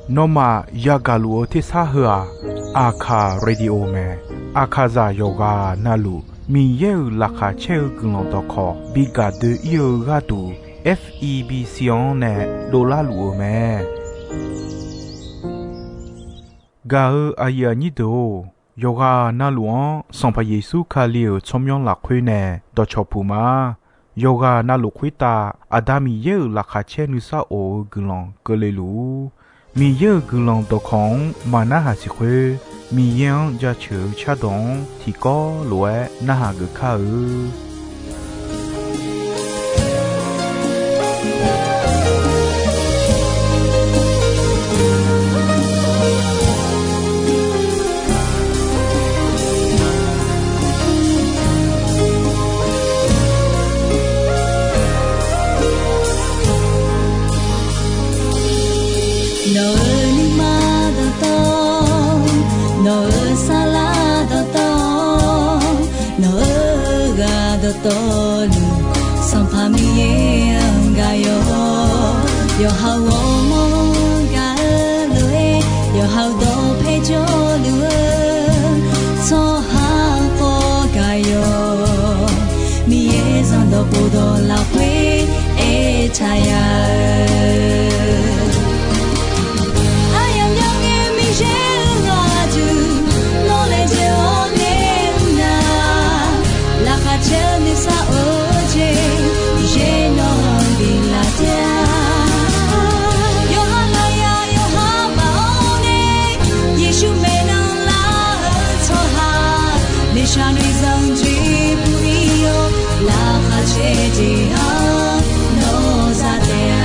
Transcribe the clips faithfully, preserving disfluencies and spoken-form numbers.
Nawmaf yagaq luf-eu tersar heu-aq, Aqkaq Radio mae. Aqkaqzaq yawqghaq navluf Miqyaer-euq laqkhaq caer-eu guiqlanq dawqkawq bi gaq doe-ir-eu gharduq, F E B C-anr nae dovlar luf-eu mae. Gaq-eu aqyuif aqnyir deuq-or, yawqghaq navluf-anr Sanqpaq Yeqsur Kali-euq tsawrmyanr lafkhoer nae dawqcawq puq ma. Yawqghaq navluf khoertav Aqda Miqyaer-euq laqkhaq caer nuisar of-eu guiqlanq keuvle luf-ur. Miqyaer-euq guiqlanq dawqkawq-anr maq narhaq siq khoer, Miqyaer-anr jaceuq-eu cardawq-anr tiqkawv lof-aer narhaq geuf kar-eu. Nawq-euq nuima dawqtawv, nawq-euq saflar dawqtawv, nawq-euq ghaq dawqtawvluf, Sanqpaq Miqyaer-anr gaq yawq. Yawqha-euq ghawrmawr gaq-eu lof-aer, yawqha-euq dawqpae jawrluf-eu tsawrhaq khawf gaq yawq. Miqyaer zanqdawq khofdawq lafkhoer aertaq ya-eu Aryamq myanr ngae Miqyaer-euq ghaq duq, nawr laejae-awr nae nar, laqkhaq caer-eu nuisar of-eu jeq, Miqyaer nawq-anr biflaf taef-a. Yawqha lafyaq yawqha maf-awr nae, Yeqsur maeqnan lar-eu tsawrhaq, noeqshaq noeqzanq jeq puq-ir-awr, laqkhaq caer jeq-anr nawr za taef-a.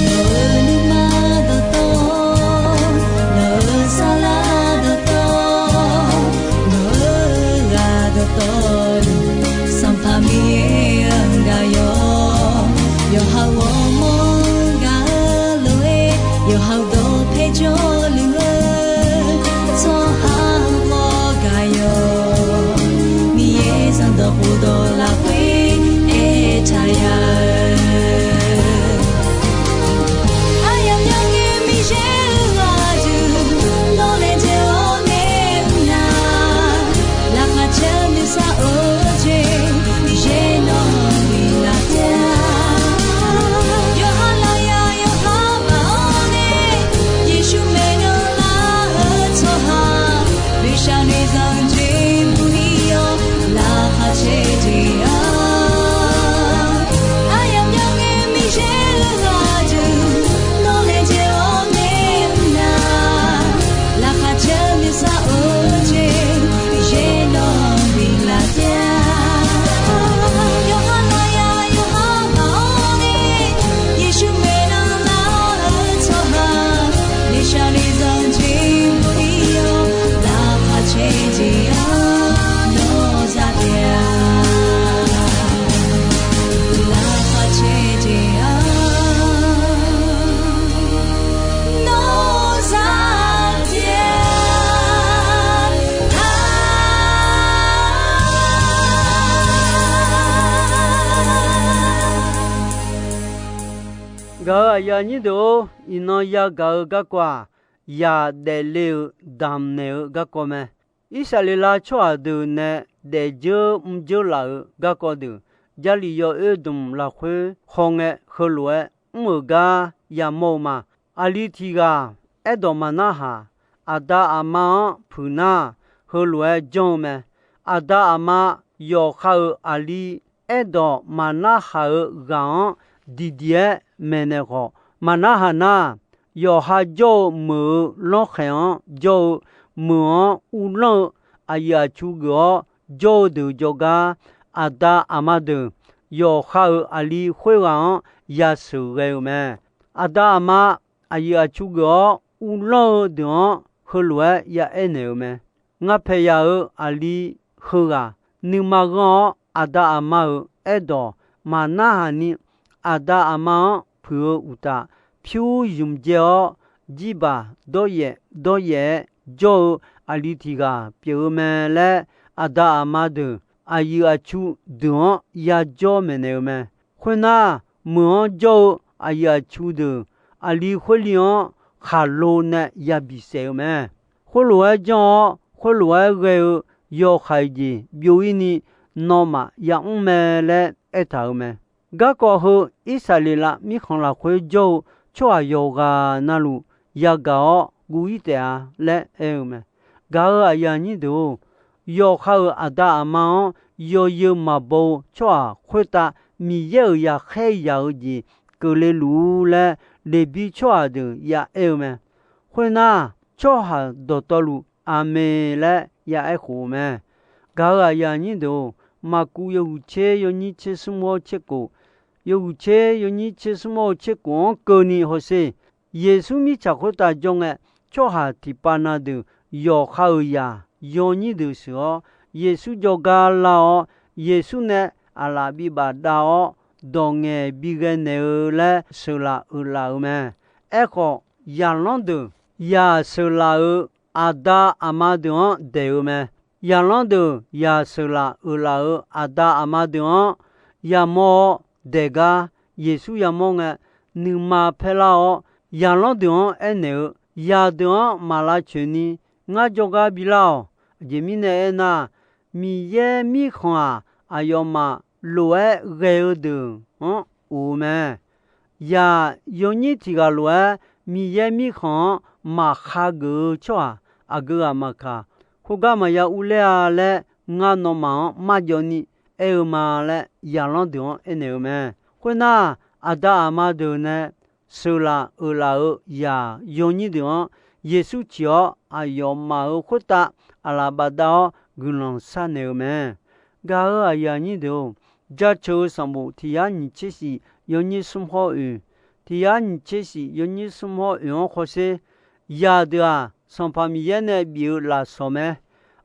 Nawq-euq nuima dawqtawv, nawq-euq saflar dawqtawv, nawq-euq ghaq dawqtawvluf, Sanqpaq Miqyaer-anr gaq yawq. Yawqha-euq ghawrmawr gaq-eu lof-aer, yawqha-euq dawqpae jawrluf-eu tsawrhaq khawf gaq yawq. Miqyaer zanqdawq khofdawq lafkhoer aertaq ya-eu Aryamq myanr ngae Miqyaer-euq ghaq duq, nawr laejae-awr nae nar, laqkhaq caer-eu nuisar of-eu jeq, Miqyaer nawq-anr biflaf taef-a. Yawqha lafyaq yawqha maf-awr nae, Yeqsur maeqnan lar-eu tsawrhaq, noeqshaq noeqzanq jeq puq-ir-awr, laqkhaq caer jeq-anr Aryamq myanr ngae Miqyaer-euq ghaq duq, nawr laejae-awr nae nar, laqkhaq caer-eu nuisar of-eu jeq, Miqyaer nawq-anr biflaf taef-a. Yawqha lafyaq yawqha maf-awr nae, Yeqsur maeqnan lar-eu tsawrhaq, noeqshaq noeqzanq jeq puq-ir-awr, laqkhaq caer jeq-anr nawr za taef-a. Laqkhaq caer jeq-anr nawr za taef-a. Gaq-euq aqyuif aqnyir deuq-or, iqnan yagaq-eu garkawv-aq, yaq daefle-euq damq naeq-eu garkawv mae. Irsaqleqlav tsawrhaq deuq nae daefdzeur mrdzeur laf-euq garkawv deuq, Jarlif yawoer dmq lafkhoer hawngae heulof-aer mr-euq gar yamawr-eu ma. Aqli tiq ghaq aerdawq maqnarhaq, aqda aqma-anr puiq nar, heulof-aer janr-eu mae. Aqda aqma yawqha-euq aqli aerdawq maqnarhaq-eu ghaq-anr diqdiq-aer maeqnaeq khawf, maqnarhaq nar, yawqha jawr-eu meuq-eu lanrkhaeq-anr jawr-eu meuq-anr uvlanr-eu aqyuif aqtsu geuf-awr jawr-eu deuq jawrgar, aqda aqma deuq yawqha-euq aqli khoerghaq-anr yasheuq ghae-eu mae. Aqda aqma aqyuif aqtsu geuf-awr uvlanr-eu deuq-anr heulof-aer ya aernaeq-eu mae. Ngar paeqyaq-euq aqli heughaq nuima ghanr-awr, aqda aqma-euq aerdawq maqnarhaq ni, aqda aqma-anr puiq-eu uqtaf, pyur zmq dzae-awr, jirbaq dawryaef dawryaef-aer jawr-eu aqli tiq ghaq pyeuf-eu mae laer, aqda aqma deuq aqyuif aqtsu deuq-anr yajawr maeqnaeq-eu mae. Khoernar, meuq-anr jawr-eu aqyuif aqtsu deuq aqli khoerli-anr khaqlo nae yabi saef-eu mae. Khoerlof-aer janr-awr, khoerlof-aer ghae-eu yawqha-iq jeq byov-ir ni nawmaf yamr mae laer aertaq-euq mae. Garkawv heu Irsaqleqlav mirkhanq lafkhoer jawr-eu tsawrhaq yawqghaq navluf yagaq-awr guv-ir taef-a laer aer-eu mae. Gaq-euq aqyuif aqnyir deuq-or, yawqha-euq aqda aqma-anr yawzeu maqbaw-eu tsawrhaq khoertav Miqyaer-euq yaqkhaer yaq-eu jeq keuvle luf-ur laer, Leqbir tsawrhaq deuq ya aer-eu mae. Khoernar, tsawrhaq dawqtawvluf, Aqmeq laer ya aerkhof-eu mae. Gaq-euq aqyuif aqnyir deuq-or, Maqkuv yawhuiq tser yawnyir tser smr-awr tser kof, yawhuiq tser yawnyir tser smr-awr tser kof-anr keuvni hawsher. Yeqsur mirtsaq khoertav jawr ngae, tsawrhaq tiqpav na deuq yawqha-euq zaq yawnyir deuq sheuq-awr, Yeqsur jawrgar lar-awr, Yeqsur nae aqlaf bibaf dav-awr, dawq ngaeq bighae naeq-eu laer sheuqlaf uiqlaf-euq mae. Aerkhawf, zaqlanr deuq yaq sheuqlaf-euq aqda aqma deuq-anr daeq-eu mae. Zaqlanr deuq yaq sheuqlaf uiqlaf-euq aqda aqma deuq-anr yamawr-awr daeq gar Yeqsur yamawr ngae, nuima paerlar-awr, zaqlanr deuq-anr aernaeq-eu, Zaqdeuq-anr maq lavcoeq ni ngar jawrgar bilar-awq. Aqjeq mirnae aernar, Miqyaer Mirkhanq-aq, aqyawfmaf lof-aer ghae-eu deuq-anr of-eu mae. Zaq yawnyir tiq ghaq lof-aer Miqyaer Mirkhanq-anr maqkhageuf-eu tsawrhaq aqgeu ghaq maqkaq, khoergar maqya urler-a laer ngar nawmaf-anr marjawv ni aer-eu ma laer zaqlanr deuq-anr aernaeq-eu mae. Khoernar, aqda aqma deuq nae sheuqlaf uiqlaf-euq zaq yawnyir deuq-anr Yeqsur ciq-awr aqyawfmaf-euq khoertav aqlaf bafdav-awr guiqlanq sharnaeq-eu mae. Gaq-euq aqyuif aqnyir deuq-or, Jaceuq-eu sanqbof tiq yar nyiq tser shif yawnyir smr hawr oeq, tiq yar nyiq tser shif yawnyir smr hawr oeq-anr hawsher. Zaqdeuq-aq, Sanqpaq Miqyaer nae bif-eu lafsawq mae.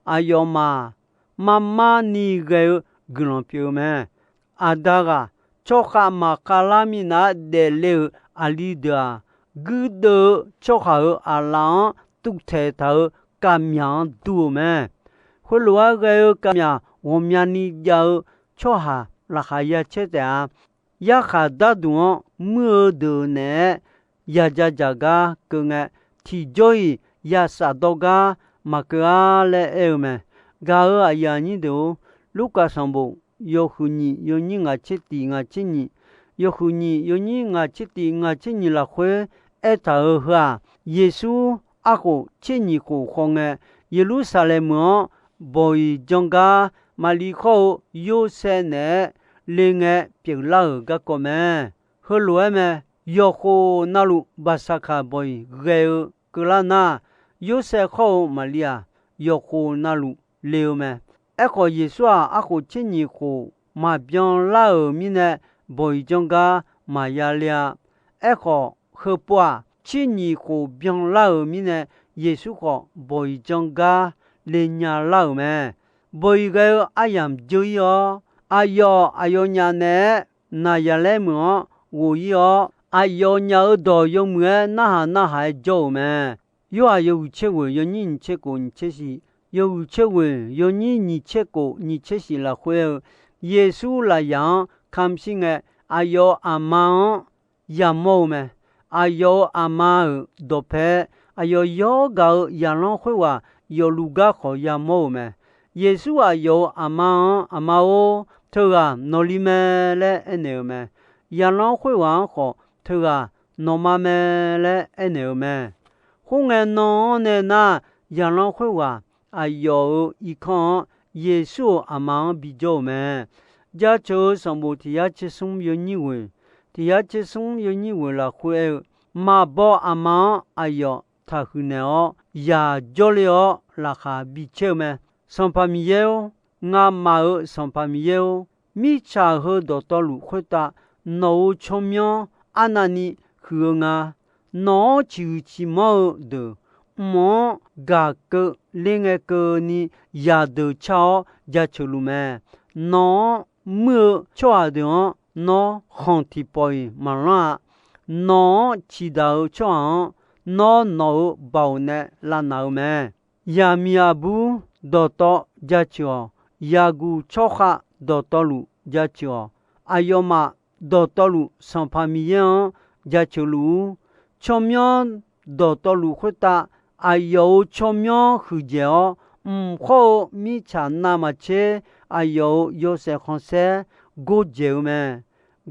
Aqyawfmaf marmar ni ghae-eu guiqlanq pyeuf-eu mae. Aqda ghaq tsawrkhav maqkhav lar minav-aer daefle-euq aqli deuq-aq, guirdeuv-eu tsawrhaq-euq aqlaf-anr tuvtaeq taq-euq kavmyaq-anr dur-eu mae. Khoerlof-aer ghae-eu kavmyaq ghawqmyani jav-eu tsawrhaq laqkhaq ya caer taef-a. Yarkhaq darduq-anr muir-eu deuq naeq-aer yadzaq dzaq gar keuv ngae, tiqjawr-iq ya shafdawr gar maqkeuv-ar laer aer-eu mae. Gaq-euq aqyuif aqnyir deuq-or, Lurkaf sanqbof yawhuiq nyiq yawnyir ngaq tser tiq ngaq tser nyiq, yawhuiq nyiq yawnyir ngaq tser tiq ngaq tser nyiq lafkhoer aertaq-euq heu-aq, Yeqsur arkhof tser nyiq khof khawf ngae, Yeqlursaqlaeq meuq-anr bawq-iq jan gar Maqliv khawr-eu Yorsaev naeq-aer le ngae pyeuflar-euq garkawv mae. Heulof-aer mae. Yawqkhof navluf baqsaqkaq bawq-iq ghae-eu keuvlar nar, Yorsaev khawr-eu Maqliv-aq, yawqkhof navluf le-eu mae. Aerkhawf, Yeqsur-aq, arkhof tser nyiq khof maqbyan lar-euq mirnae, bawq-iq jan gar maqya le-a. Aerkhawf, heupov-aq, tser nyiq khof byan lar-euq mirnae, Yeqsur khawf bawq-iq jan gar le nya lar-euq mae. Bawq-iq ghae-eu aryamq dzeur-ir-awr, aqyawf aqyawfnyaf naeq-aer Naqzaqlaer meuq-anr ghof-ir-awr, aqyawfnyaf-euq dawq yawmuiq-aer narhaq narhaq-aer jawr-euq mae. Yorhaq yawhuiq tser ghoeq yawnyir nyiq tser kof nyiq tser shif, yawhuiq tser ghoeq yawnyir nyiq tser kof nyiq tser shif lafkhoer-eu, Yeqsur lafzaq-anr kamq shir ngae, aqyawf-euq aqma-anr yamawr-eu mae. Aqyawf-euq aqma-euq dawqpae-aer, aqyawf yawr gaq-eu zaqlanr khoerghaq yawfluf gar khawf yamawr-euq mae. Yeqsur aqyawf-euq aqma-anr, Aqma-or, teughaq nawqli mae laer aernaeq-euq mae. Zaqlanr khoerghaq-anr khawf, Teughaq nawqma mae laer aernaeq-euq mae. Khoerngae nan-anr nae nar, zaqlanr khoerghaq aqyawf-euq irkanr-anr Yeqsur-euq aqma-anr bijawr-euq mae. Jaceuq-eu sanqbof tiq yar tser smr yawnyir ghoeq, tiq yar tser smr yawnyir ghoeq lafkhoer aer-eu, maqbaw aqma-anr aqyawf taqhuiq naeq-awr, yaq jawrle-awr laqkhaq bicaer-eu mae. Sanqpaq Miqyaer-or, ngamaf-euq Sanqpaq Miqyaer-or, mirtsaq heu dawqtawvluf khoertav nawq-euq tsawrmyanr arnavni huiq-eu nga. Nawq-anr ciqhuiq ciqmanr-eu deuq, mq-anr gaq keuvler ngae keuvni yaqdeuq car-awr jaceuq luf mae. Nawq-anr muir-eu tsawrhaq deuq-anr nawr khanq tiqpawf-iq maqlanr-a. Nawq-anr ciqdaq-eu tsawrhaq-anr nawr nawq-euq baoq nae lavnaq-eu mae. Yaqmiq aqbur dawqtawv jaceuq-awq. Yaqguq tsawrkhav dawqtawvluf jaceuq-awq. Aqyawfmaf dawqtawvluf Sanqpaq Miqyaer-anr jaceuq luf-ur. Tsawrmyanr dawqtawvluf khoertav aqyawf-euq tsawrmyanr huiqdzaeq-awr, mq khawr-eu mirtsaq navmaqtser aqyawf-euq yawshaef khanqsaer gordzaeq-eu mae.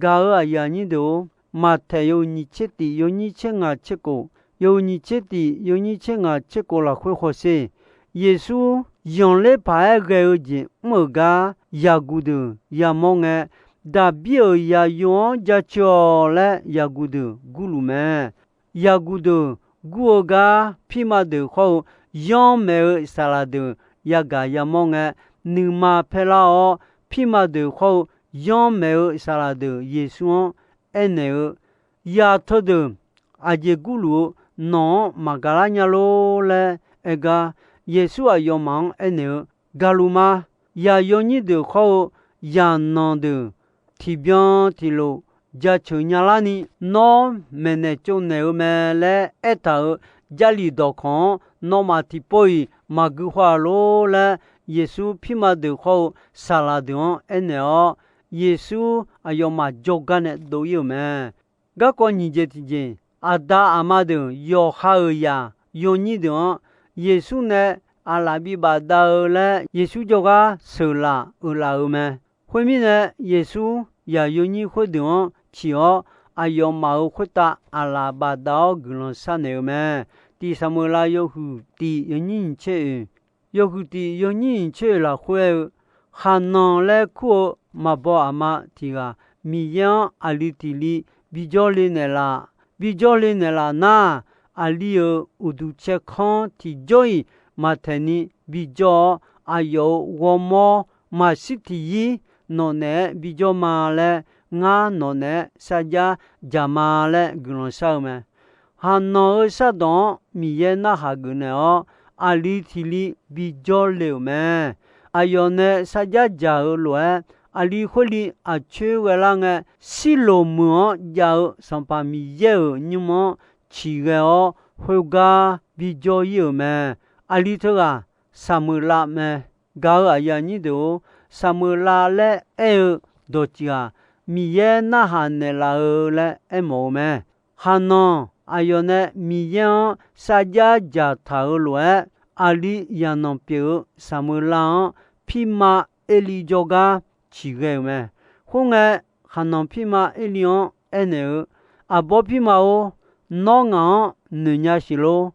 Gaq-euq aqyuif aqnyir deuq-or, Maqtaeq yawhuiq nyiq tser tif yawnyir tser ngaq tser khof, yawhuiq nyiq tser tif yawnyir tser ngaq tser khof lafkhoer hawsher. Yeqsur zanqler paq-aer ghae-eu jeq mr-euq gar yaqguq deuq yamawr ngae, Daqbir-euq zaqyo-anr jaceuq-awq laer yaqguq deuq gurluf mae. Yaqguq deuq gur-eu gar pirma deuq khawr-eu yanrmaeq-eu saqlaq deuq yagaq yamawr ngae, nuima paerlar-awr, pirma deuq khawr-eu yanrmaeq-eu saqlaq deuq Yeqsur-anr aernaeq-eu, Ya teudeuq aqjeq gurluf-eu nawq-anr maqgaqlar nya lor laer aer gar, Yeqsur aqyawfmaf-anr aernaeq-eu, Gaqluf ma. Yaq yawnyir deuq khawr-eu yaqnanq deuq tiqbyan tiqlof jaceuq nyalarni nawr maeqnaeq tsovnaeq-eu mae laer aertaq-euq Jarlif dawqkawq-anr nawmaf tiqpov-iq maqgui haw-a lor laer, Yeqsur pirma deuq khawr-eu saqlaq deuq-anr aernaeq-awr, Yeqsur aqyawfmaf jawrgar nae dov-ir-euq mae. Garkawv nyiq jeq tiqjeq, aqda aqma deuq yawqha-euq yaq yawnyir deuq-anr Yeqsur nae aqlaf bibaf dav-eu laer Yeqsur jawrgar sheuqlaf uiqlaf-euq mae. Khoermirnae, Yeqsur yaq yawnyir khoerdeuq-anr ciq-awr, aqyawfmaf-euq khoertav aqlaf bafdav-awr guiqlanq sharnaeq-eu mae. Tiq Saqmeuqlav yawhuiq tif yawnyir nyiq tser oeq, yawhuiq tif yawnyir nyiq tser oeq lafkhoer aer-eu, Khaqnanq laer kur-eu maqbaw aqma tiq ghaq Miqyaer-anr aqli tiq li bijawr le naeqlaf. Bijawr le naeqlaf nar, aqli-euq uqduq caerkanr tiqjawr-iq maqtaeq ni bijawr-awr, aqyawf-euq ghawrmawr maqshir tiqyir nawq naeq-aer bijawr ma laer, ngar nawq naeq-aer sarjax dzaq ma laer guiqlanq shar-eu mae. Khaqnanq-euq shardawq-anr Miqyaer narhaq geuf naeq-awr, aqli tiq li bijawr le-euq mae. Aqyawf nae sarjax dzaq-euq lof-aer, aqli khoerli aqcoer ghaelar ngae, Sirloq meuq-anr jav-eu Sanqpaq Miqyaer-euq nymr-anr ciqghae-awr, khoergar bijawr-ir-euq mae. Aqli teughaq Saqmeuqlav mae. Gaq-euq aqyuif aqnyir deuq-or, Saqmeuqlav laer aer-eu dawqtsuif-aq, Miqyaer narhaq naeqlaf-eu laer aermawf-eu mae. Khaqnanq aqyawf nae Miqyaer-anr sarjax dzaqtaq-euq lof-aer, aqli yaqnanq pyeuf-eu Saqmeuqlav-anr pirma Erli jawrgar ciqghae-euq mae. Khoerngae, khaqnanq pirma Erli-anr aernaeq-eu, Aqbawr pirma-or, nawr ngaq-anr noeqnya siq lor.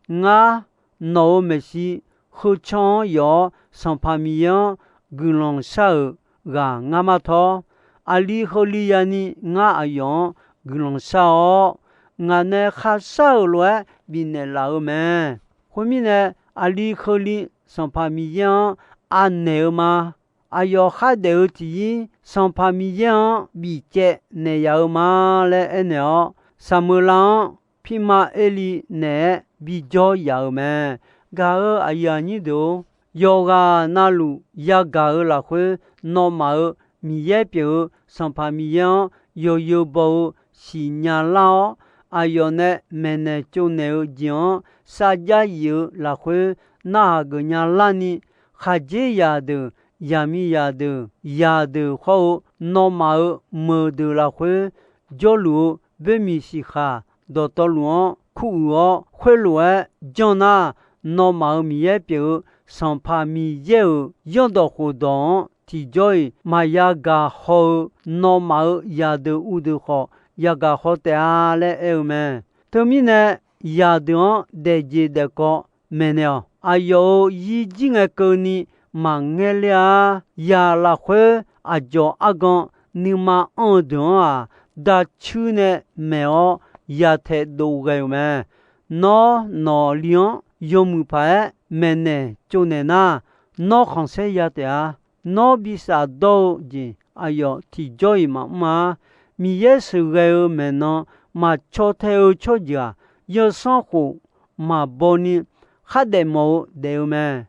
Ngar, nawq-euq maeqshi, heu canr-anr yawf-awr Sanqpaq Miqyaer-anr guiqlanq shar-euq ghaq ngar mar tawr. Aqli heuli yani ngar aqyawf-anr guiqlanq shar-awr, ngaq nae kharshar-euq lof-aer bifnaeq laf-eu mae. Khoermirnae, aqli heuli Sanqpaq Miqyaer-anr anaeq-eu ma. Aqyawf khardaef-eu tiqyir, Sanqpaq Miqyaer-anr bifcaev naeq yaf-eu ma laer aernaeq-awr, Saqmeuqlav-anr pirma Erli naeq-aer bijawr yaf-euq mae. Gaq-euq aqyuif aqnyir deuq-or, yawqghaq navluf yagaq-eu lafkhoer, nawmaf-euq Miqyaer pyeuf-eu Sanqpaq Miqyaer-anr yawzeu baw-eu siqnya lar-awr, aqyawf nae maeqnaeq tsovnaeq-eu jeq-anr sarjax yif-eu lafkhoer narhaq geuf nya larni, khaqdzer zaqdeuq, zaqmiqzaq deuq, zaqdeuq hawr-eu nawmaf-euq meuqdeuq lafkhoer, jawrluf-eu boermiq siqkhaq dawqtawvluf-anr kuruiq-awr, khoerlof-aer janr nar, nawmaf-euq Miqyaer pyeuf-eu Sanqpaq Miqyaer-euq zanrdawq khofdawq-anr tiqjawr-iq maqya gaq haw-eu, nawmaf-euq zaqdeuq uvdeuq khawf yagaq haw taef-a laer aer-eu mae. Teumirnae, zaqdeuq-anr daefjeq daefkawv maeqnaeq-awq. Aqyawf-euq zirjir ngae keuvni maqngaer ler-a. Zaq lafkhoer aqdzawq argan nuima anr-eu deuq-anr-aq, dacuir nae maeq-awr yataeq dov ghae-euq mae. Nawr, nawqli-anr yawmuiq paq-aer maeqnaeq tsovnaeq nar, nawr khanqsaer ya taef-a. Nawr bi shafdawr-eu jeq aqyawf tiqjawr-iq maqmr-a. Miqyaer sheuqghae-eu maeqnan maqcaw tae-eu tsawrjeuq-aq, yawsanr khof maqbaw ni khardaef mawf-eu daef-eu mae.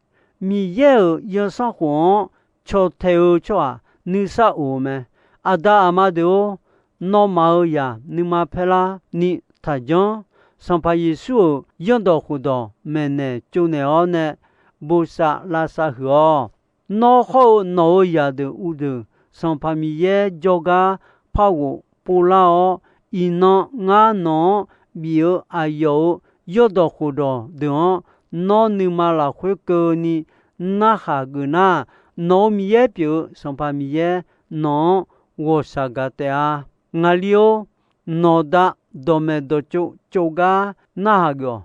Miqyaer-euq yawsanr khof-anr caw tae-eu tsawrhaq nuisar of-eu mae. Aqda aqma deuq-or, nawmaf-euq zaq nuima paerlar ni taqjanr. Sanqpaq Yeqsur-euq zanrdawq khofdawq maeqnaeq tsovnaeq-awr nae bosav lavsav huiq-awq. Nawr hawr-eu nawq-euq zaqdeuq uvdeuq, Sanqpaq Miqyaer jawrgar par ghof povlar-awr, iqnan ngar nawq-anr bif-eu aqyawf-euq zanrdawq khofdawq deuq-anr nawr nuima lafkhoer keuvni narhaq geuf nar, nawq-euq Miqyaer pyeuf-eu Sanqpaq Miqyaer nawq-anr ghawqshaq gaq taef-a. Ngaqli-or, nawqda dawqmaeq dawqtsov tsovgar narhaq geuf-awq.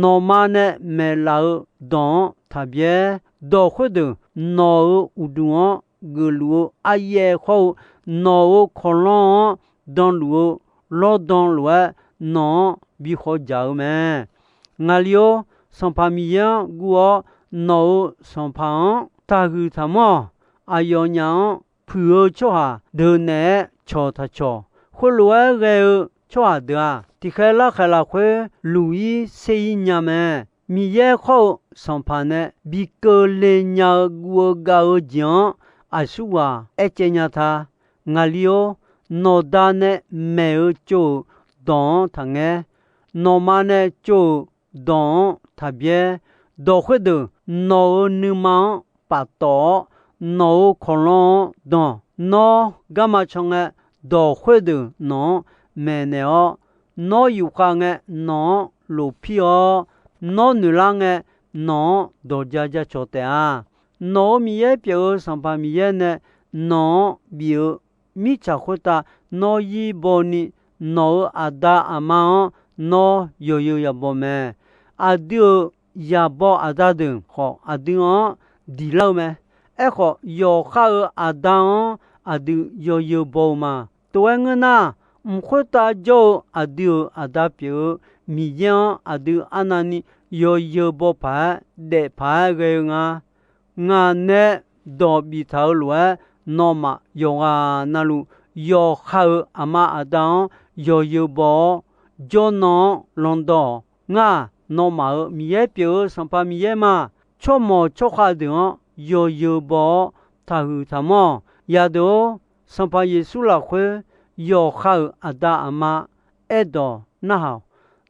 Nawqma nae maeqlaf-eu dawq-anr taqbyaer. Dawq khoerdeuq nawq-euq uqduq-anr geufluf-eu aryaev hawr-eu, nawq-euq kawqlanr-anr danluf-eu lawrdan lof-aer nawq-anr bi khawjaq-eu mae. Ngaqli-or, Sanqpaq Miqyaer-anr guv-awr, nawq-euq Sanqpaq-anr taqhuiq taqmanr-awq. Aqyawfnyaf-anr puiq-eu tsawrhaq deuq naeq-aer cawq taq cawq. Khoerlof-aer ghae-eu tsawrhaq deuq-aq, tiqkhaeq larkhaeq lafkhoer luq-ir ser-ir nya mae. Miqyaer khawr-eu Sanqpaq nae bi keuvle nya-eu guv-eu gav-eu jeq-anr aqsurghaq aercaev nya ta. Ngaqli-or, nawqda nae maeq-eu tsov-euq dawq-anr taqngaer. Nawqma nae tsov-euq dawq-anr taqbyaer. Dawq khoerdeuq nawq-euq nuima-anr paftawf-awr, nawq-euq kawqlanr-anr dan. Nawr garma can ngae, dawq khoerdeuq nawq-anr maeqnaeq-awr, nawr yufkhav ngae nawq-anr lofpir-awr, nawr noeqlar ngae nawq-anr dawqja jacawq taef-a. Nawq-euq Miqyaer pyeuf-eu Sanqpaq Miqyaer nae nawq-anr bif-eu mirtsaq khoertav nawr yir baw ni, nawq-euq aqda aqma-anr nawr yawzeu yabaw mae. Aqdui-euq yabaw aqda deuq khawf, aqdui-anr diq lar-eu mae. Aerkhawf, yawqha-euq aqda-anr aqdui yawzeu baw-eu ma. Tov-aer ngeur nar, mq khoertav jawr-eu aqdui-euq aqda pyeuf-eu Miqyaer-anr aqdui arnavni yawzeu baw paq-aer daef paq-aer ghae-eu nga. Ngaq nae dawq biftaq-eu lof-aer, nawmaf yawqghaq navluf yawqha-euq aqma aqda-anr yawzeu baw-awr, jawrnan-anr landawv-awq. Ngar-aq, nawmaf-euq Miqyaer pyeuf-eu Sanqpaq Miqyaer ma. Tsawrmawq tsawrkhav deuq-anr yawzeu baw-awr taqhuiq taqmanr-awq. Yadeuq-or, Sanqpaq Yeqsur lafkhoer yawqha-euq aqda aqma aerdawq narhaq-awq.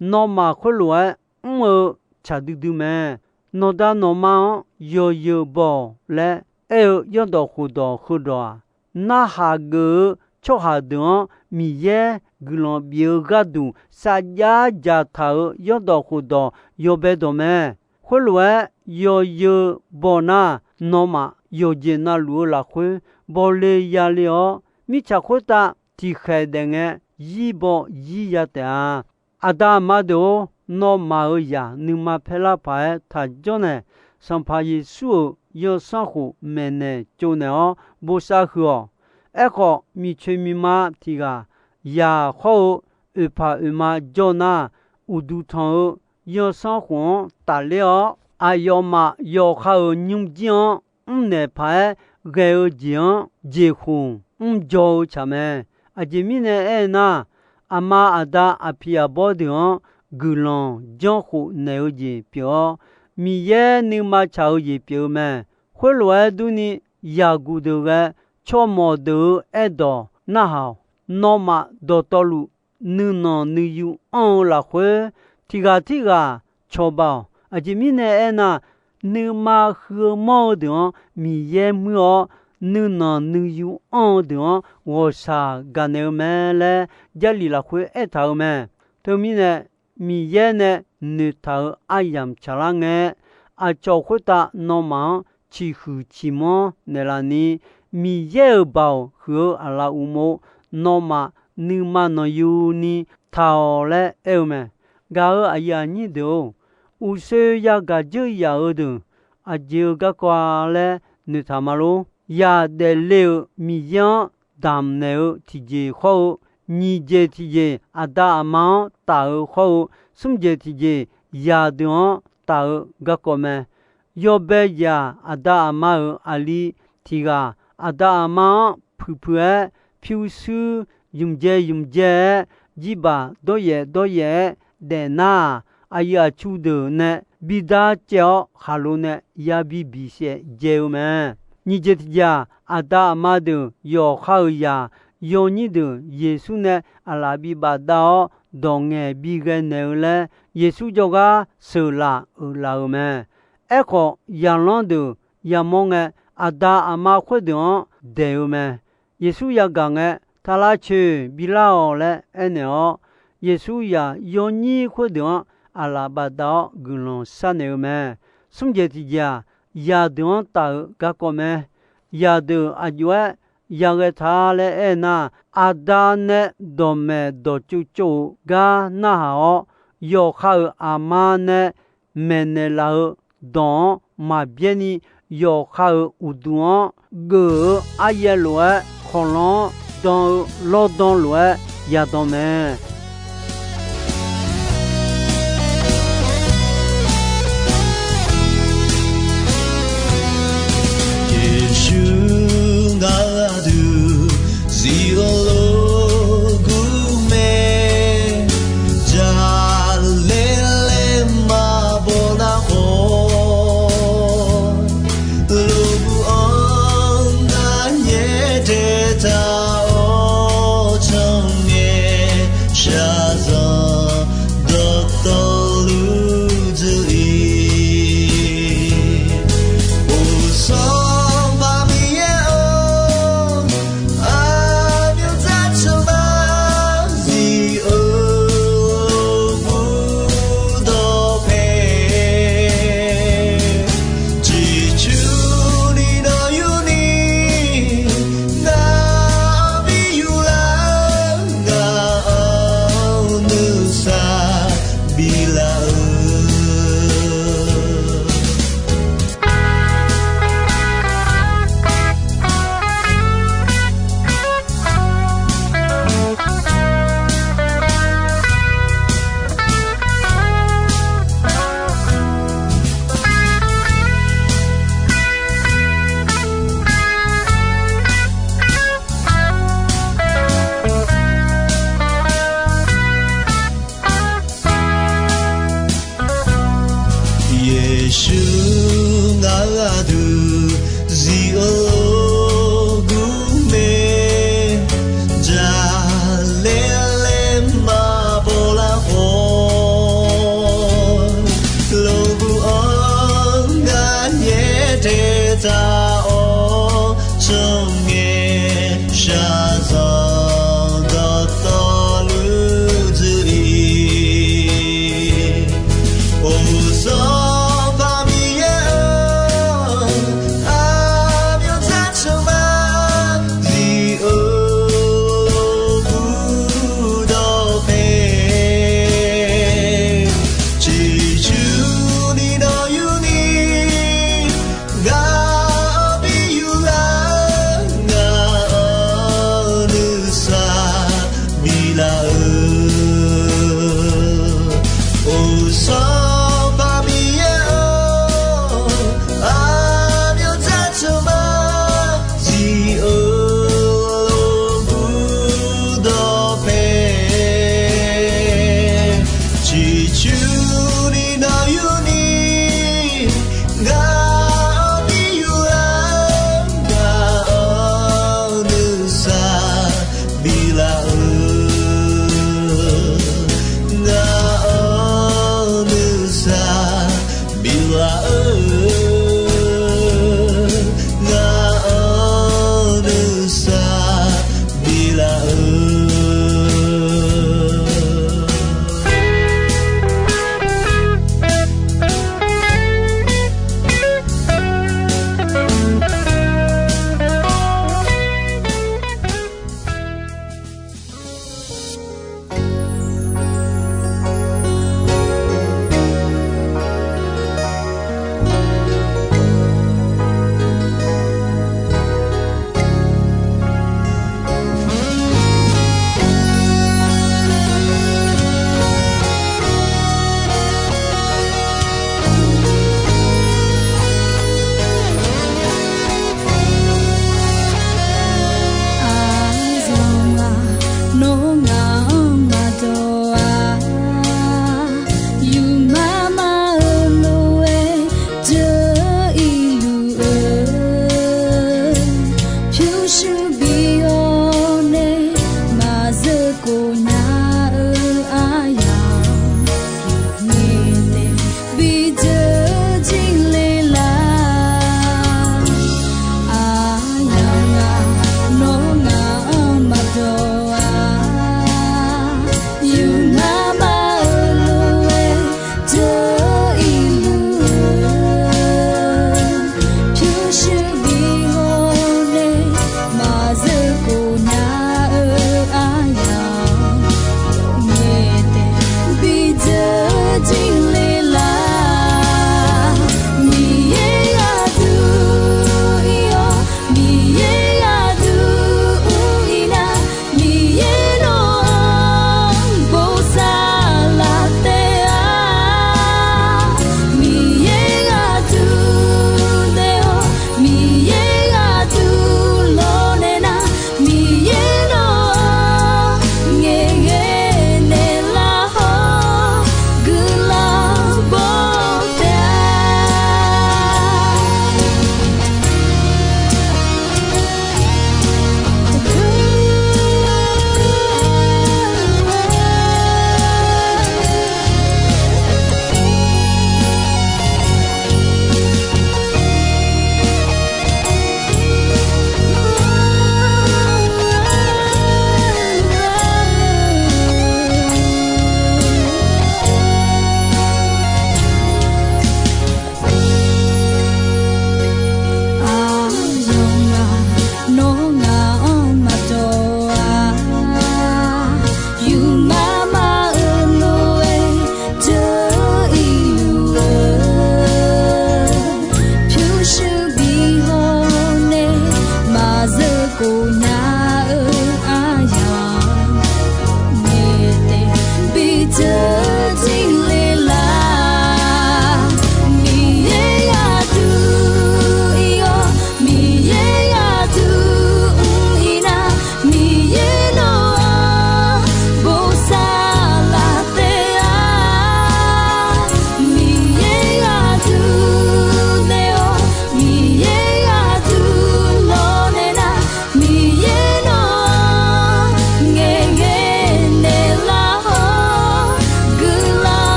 Nawmaf khoerlof-aer mr-eu tsaq duidui mae. Nawqda nawqma-anr yawzeu baw-awq laer aer-eu zanrdawq khofdawq heudawq-aq, narhaq geuf-eu tsawrhaq deuq-anr Miqyaer guiqlanq bif-eu gharduq sarjax dzaqtaq-euq zanrdawq khofdawq yawbae dawq mae. Khoerlof-aer yawzeu baw nar, nawmaf yawqjeq navluf-eu lafkhoer bawle yale-awr, mirtsaq khoertav tiqkhaeq daef ngae, yir baw yir ya taef-a. Aqda aqma deuq-or, nawmaf-euq zaq nuima paerlar paq-aer taqjanr nae, Sanqpaq Yeqsur-euq zanrsanrkhof maeqnaeq tsovnaeq-awr bosav huiq-awq. Aerkhawf, miqcoeq miqma tiq ghaq yaq hawr-eu oeqpaq oeqma jawr nar, uqduq tanq-eu zanrsanrkhof-anr tafler-awr, aqyawfmaf yawqha-euq nymrjir-anr mrnaeq paq-aer ghae-eu jeq-anr jeqkhof mrdzaw-eu tsaq mae. Aqjeq mirnae aernar, aqma aqda aqpiq aqbawr deuq-anr guiqlanq janrkhof naeq-eu jeq pyeuf-awr, Miqyaer nuima tsaq-eu jeq pyeuf-eu mae. Khoerlof-aer durni, yaqguq deuq ghae tsawrmawq deuq-eu aerdawq narhaq-awq. Nawmaf dawqtawvluf nuinanq nuiyu anr-eu lafkhoer, tiq ghaq tirghaq cawba-awq. Aqjeq mirnae aernar, nuima huiq-eu manr-eu deuq-anr Miqyaer muir-awr, nuinanq nuiyu anr-eu deuq-anr ghawqshaq gaqnaeq-eu mae laer Jarlif lafkhoer aertaq-eu mae. Teumirnae, Miqyaer nae noeqtaq-euq aryamq tsaqlar ngae, aqcawq khoertav nawmaf-anr ciqhuiq ciqmanr naeqlaf ni, Miqyaer-euq baoq huiq-eu aqlaf uqmov nawmaf nuima nanqyu ni taq-awq laer aer-eu mae. Gaq-euq aqyuif aqnyir deuq-or, uqshoe yagaq dzeur yaf-eu deuq aqjeq-eu garkawv-a laer noeqtaq ma lor. Yaq daefle-euq Miqyaer-anr damqnaeq-eu tiqjeq hawr-eu, nyiq jeq tiqjeq aqda aqma-anr taf-eu hawr-eu, smr jeq tiqjeq yaq deuq-anr taf-eu garkawv mae. Yawbae yaq aqda aqma-euq aqli tiq ghaq aqda aqma-anr puiqpuiq-aer pyurshuir ymqjae ymqjae-aer, jirbaq dawryaef dawryaef-aer daefnar-aq, aqyuif aqtsu deuq nae bidar caev-awr khaqlo nae yabi bisaef dzae-eu mae. Nyiq jeq tiq jeq-aq, aqda aqma deuq yawqha-euq zaq yawnyir deuq Yeqsur nae aqlaf bi bafdav-awr dawq ngaeq bi ghae naeq-eu laer Yeqsur jawrgar sheuqlaf uiqlaf-euq mae. Aerkhawf, zaqlanr deuq yamawr ngae, aqda aqma khoerdeuq-anr daeq-eu mae. Yeqsur yagaq ngae, Taqlavcoeq bilar-awq laer aernaeq-awr, Yeqsur zaq yawnyir khoerdeuq-anr aqlaf bafdav-awr guiqlanq sharnaeq-eu mae. Smr jeq tiq jeq-aq, zaqdeuq-anr taf-eu garkawv mae. Zaqdeuq aqjox-aer yaghae ta laer aernar, aqda nae dawqmaeq dawqtsov tsov-euq gar narhaq-awr, yawqha-euq aqma nae maeqnaeq laf-eu dawq-anr maqbyaer ni, yawqha-euq uqduq-anr geuf-eu aryaev lof-aer, khawqlanr-anr dan-eu lawrdan lof-aer yadan mae. Yeqsur ngaq aqdui zif-eu lof gur mae, jaqlaer laer maqbaw nar khawf, lof gur-anr nar nyaer tae taq-awr, tsawrngae shaqzanq dawqtawvluf dzuif-ir. Uqsanq Sanqpaq Miqyaer-or, aqmyanluf tsawrhaq zif-eu lof-aer dawqpae, ciqcurni nawq yurni, ngaq-anr bi yuflar, ngaq-anr nuisar biflaf-eu. Yeqsur ngaq-euq aqdui zif-eu lof gur mae, jaqlaer laer maqbaw lar khawf, lof gur-anr nar nyaer tae taq-awr, tsawrngae shaqzanq dawqtawvluf dzuif-ir. Uqsanq Sanqpaq Miqyaer-or, aqmyanluf tsawrhaq zif-eu lof-aer dawqpae, ciqcurni nawq yurni, ngaq-anr bi yuflar, ngaq-anr nuisar biflaf-eu. Uqsanq Sanqpaq Miqyaer-or, aqmyanluf tsawrhaq zif-eu lof-aer dawqpae, ciqcurni nawq yurni, ngaq-anr bi yuflar, ngaq-anr nuisar biflaf-eu. Ngaq-anr nuisar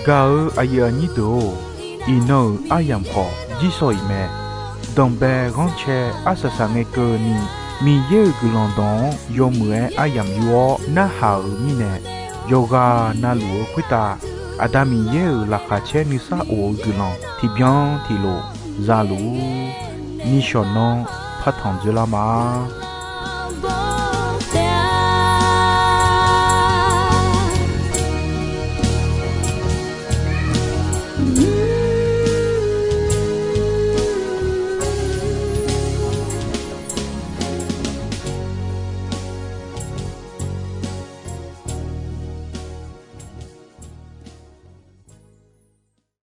Gaq-eu aqyuif aqnyir deuq-or, iqnan-euq aryamq khawf jirsawq iq mae. Danqbae ghanrcae arsaq saq ngae keuvni, Miqyaer-euq guiqlanq dawq-anr yawmuiq-aer aryamq yur-awr narhaq-euq mirnae, yawqghaq navluf-eu khoertav Aqda Miqyaer-euq laqkhaq caer nuisar of-eu guiqlanq tiqbyan tiqlof za luf-ur. Nishawq nanr partanq dzoerlar ma.